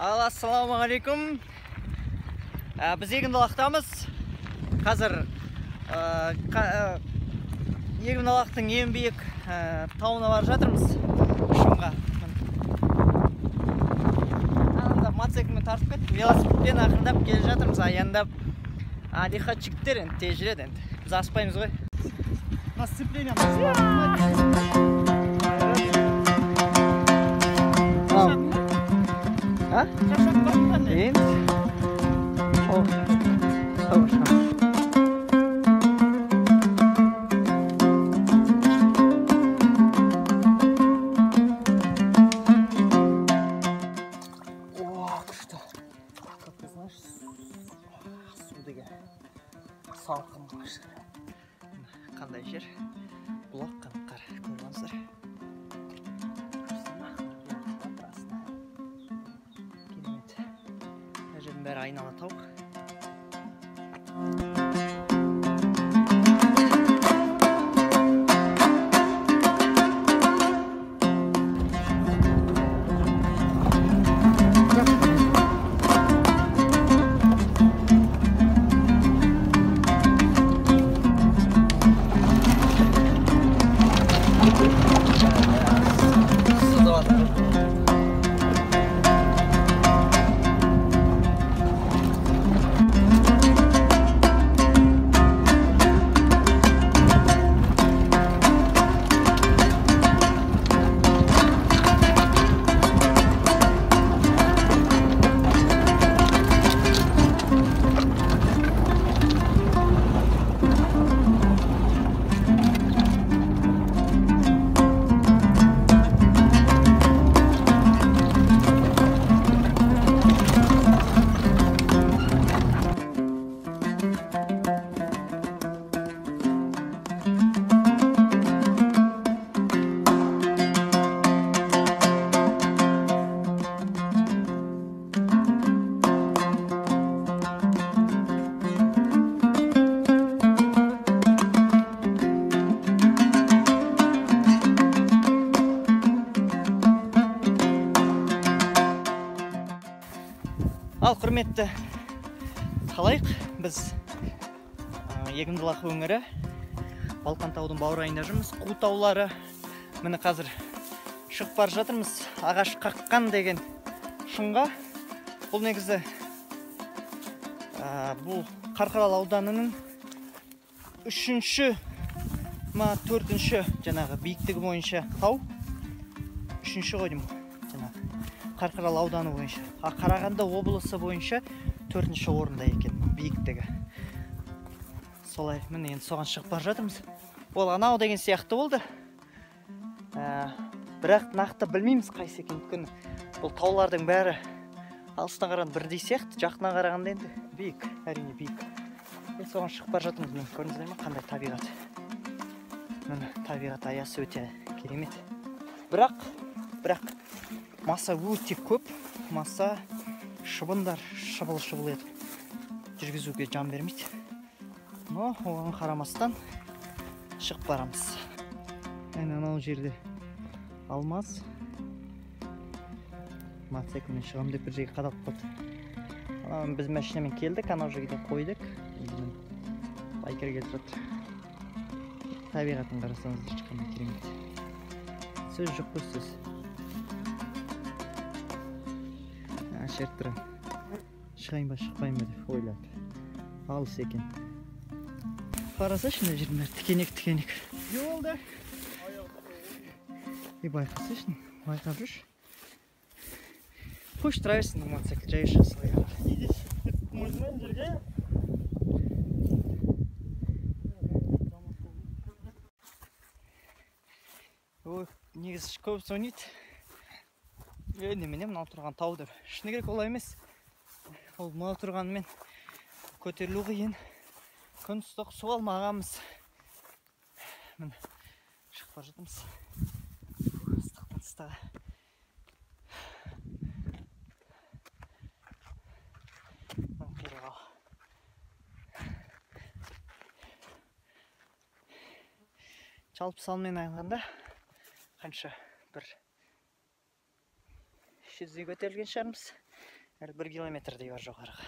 Ал ассалаумағалейкум. Біз Егіндалақтамыз. Қазір Егіндалақтың ең биік тауына барып жатырмыз. Шыңға. Анда мотоциклмен тартып кеттім. Велосипедпен ақырындап келе жатырмыз, аяндап. Лихач жігіттер енді тез жүреді енді. Біз аспаймыз ғой. На сцепление. А? Енді. О, күшті. Как ты знаешь, су деген салқын қандай жер. Бұлақ қанқар, көріп алыңыздар. Керемет. Мына жердің бәрі айнала тау. Ал құрметті халайық, біз Егіндалақ өңірі, Балқан таудың баурайында жүрміз, Қу таулары. Міне қазір шығып бара жатырмыз ағаш қаққан деген шыңға. Бұл негізі бұл Қарқаралы ауданының үшінші ма төртінші жаңағы биіктігі бойынша тау. Үшінші ғой деймін, жаңағы Қарқаралы ауданы бойынша. Қарағанды облысы бойынша төртінші орында екен биіктігі. Солай, міне енді соған шығып бара жатырмыз. Ол анау деген сияқты болды. Бірақ нақты білмейміз қайсы екен. Өйткені бұл таулардың бәрі алыстан қарағанда бірдей сияқты, жақыннан қарағанда енді биік, әрине биік. Енді соған шығып бара жатырмыз. Міне көрдіңіздер ме қандай табиғат. Міне табиғат аясы өте керемет. Бірақ маса өте көп, маса шыбындар шыбыл-шыбыл етіп жүргізуге жан бермейді. Но оған қарамастан шығып барамыз. Әне анау жерде Алмаз мотоциклмен шығамын деп бір жерге қадалып қалды. Біз машинамен келдік, анау жерге қойдық. Байкер келіп жатыр. Табиғатын қарасаңыздар қандай керемет. Сөз жоқ қой, сөз. Шерт тұрамын. Шығайын ба, шықпайын ба деп ойлап. Алыс екен. Қарасайшы, мына жердің бәрі тікенек-тікенек. Не болды? И байқасайшы, байқап жүрші. Қойшы, тұра берсін, мотоцикл жай шыға салайық. Ой, негізі көбісі ойнайды. Немене мынау тұрған тау деп. Шыны керек олай емес. Ол мынау тұрғанымен көтерілу қиын. Күн ыстық, су алмағанбыз. Міне шығып бара жатырмыз. Ыстықтан ыстығы. Жалпы салмен айтқанда қанша бір 300-ге көтерілген шығармыз. Әлі 1 километрдей бар жоғарыға.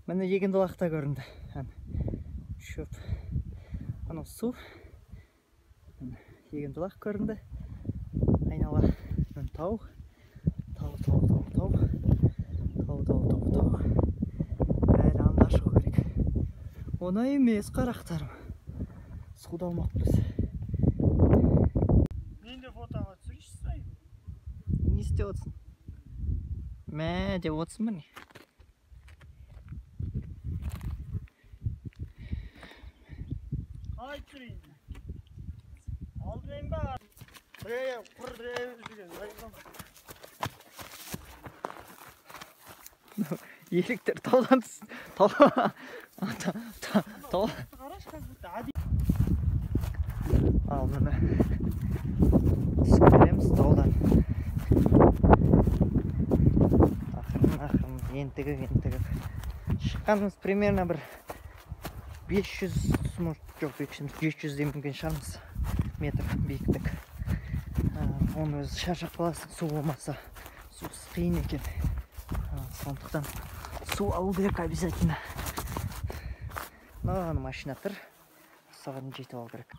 Міне егінді лақта көрінді. Шөп. Анау су. Егінді лақ көрінді. Айнала міне тау. Тау, тау, тау, тау. Тау, тау, тау, тау. Әлі анда шығу керек. Оңай емес, қарақтарым. Суды алмаппыз. Мен де фотоға түсірейінші сайын. Не істеп отырсың? Мә деп отырсың ба не? Қалай түсірейін? Алдырайын ба? Құр жүрген. Еліктер таудан түс. Тау. Тау. Ал міне. Түсіп келеміз таудан. Ақырын ақырын ентігіп ентігіп. Шыққанымыз примерно бір 500, может, жоқ, 700-дей мүмкін шығармыз метр биіктік. Оның өзі шаршап қаласың, су болмаса. Сусыз қиын екен. Сондықтан су алу керек обязательно. Мынаған машина тұр. Соған жетіп алу керек.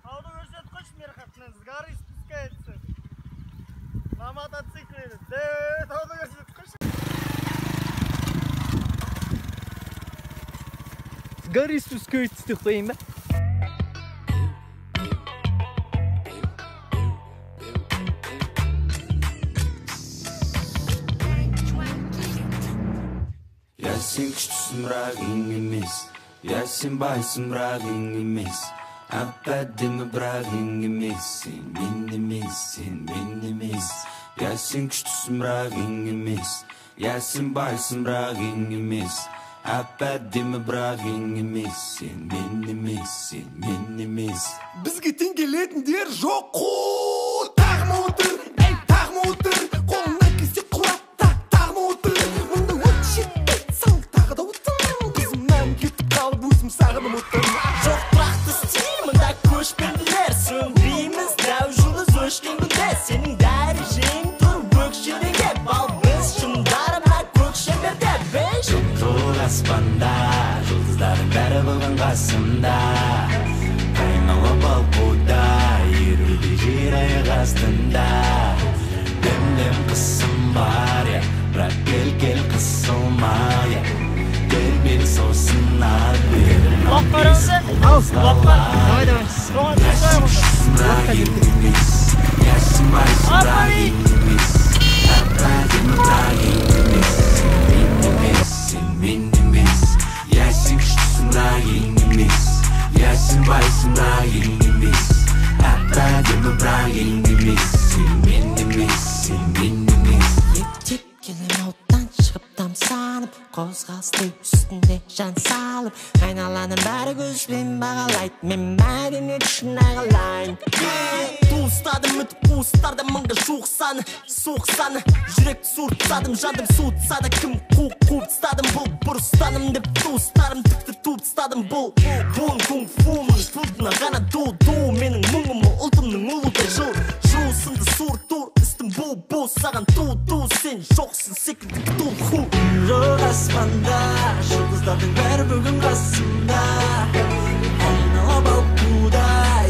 Тауды көрсетіп қойшы, Мерхат, мына с горы спускается. На мотоцикле. Тауды көрсетіп қойшы. С горы спускается деп қояйын ба? Я сен күштісің, бірақ ең емес. Я сен байсың, бірақ ең емес. Әп-әдемі, бірақ ең емес. Сен мен емес, сен мен емес. Я сен күштісің, бірақ ең емес. Я сен байсың, бірақ ең емес. Әп-әдемі, бірақ ең емес. Сен мен емес, сен мен емес. Бізге тең келетіндер жоқ қой. Тағым отыр, әй, тағым отыр. Қолына келсе құлат, тағым отыр. Мұнда от жетпей, сал тағы да отыр. Қызымнан кетіп қалып өзім сағынып отырмын. Жоқ тұрақты стиль, мында көшпенділер. Сөнбейміз, дәу жұлдыз өшкен күнде. Сенің дәрежең тұр өкшедегі. Ал біз шыңдары мына көк шеңберде. Беш. Жоқ аспанда, жұлдыздардың бәрі бүгін қасымда. Айнала балқуда, еруде жер аяқ астында. Дем-дем қысым бар, я, бірақ кел-кел қысылма, я. Тербел сосын ар бері. Лап қараңызы. Ал, лапқа. Давай, давай. Бірақ ең емес, я сен байсың, бірақ ең емес. Әп-әдемі, бірақ ең емес. Мен емес, сен мен емес. Я сен күштісің, бірақ ең емес. Я сен байсың, бірақ ең емес. Әп-әдемі, бірақ ең емес. Сен мен емес, сен мен емес. Ептеп келем оттан шығып тамсанып, қозғалысты үстінде жан салып, айналаның бәрі көзбен бағалайды, мен мәдениет үшін айғайлайын. Туыстадым үтіп қуыстарда мыңға жуық саны, суық саны, жүректі суыртсадым, жандым суытсады, кім қуып қуып тастадым, бұл бұрыстаным деп туыстарым тіпті туып тастадым, бұл буын кунг-фумын, футына ғана ду-ду, менің мұңым ұлтымның ұлыдай жыл, жуысынды суырту, үстім бу-бу, саған ту-ту, сен жоқсың секілді ктулху. Жоқ аспанда, жұлдыздардың бәрі бүгін қасымда. Айнала балқуда,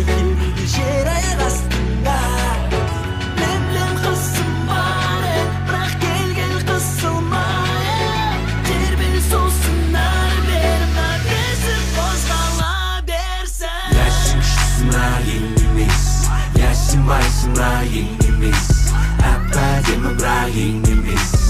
еруде жер аяқ астында. Лем-лем қысым бар, бірақ кел-кел қысылма. Тербел сосын ары бері мына бесік қозғала берсін. Я сен күштісің, бірақ ең емес. Я сен байсың, бірақ ең емес. Әп-әдемі, бірақ ең емес.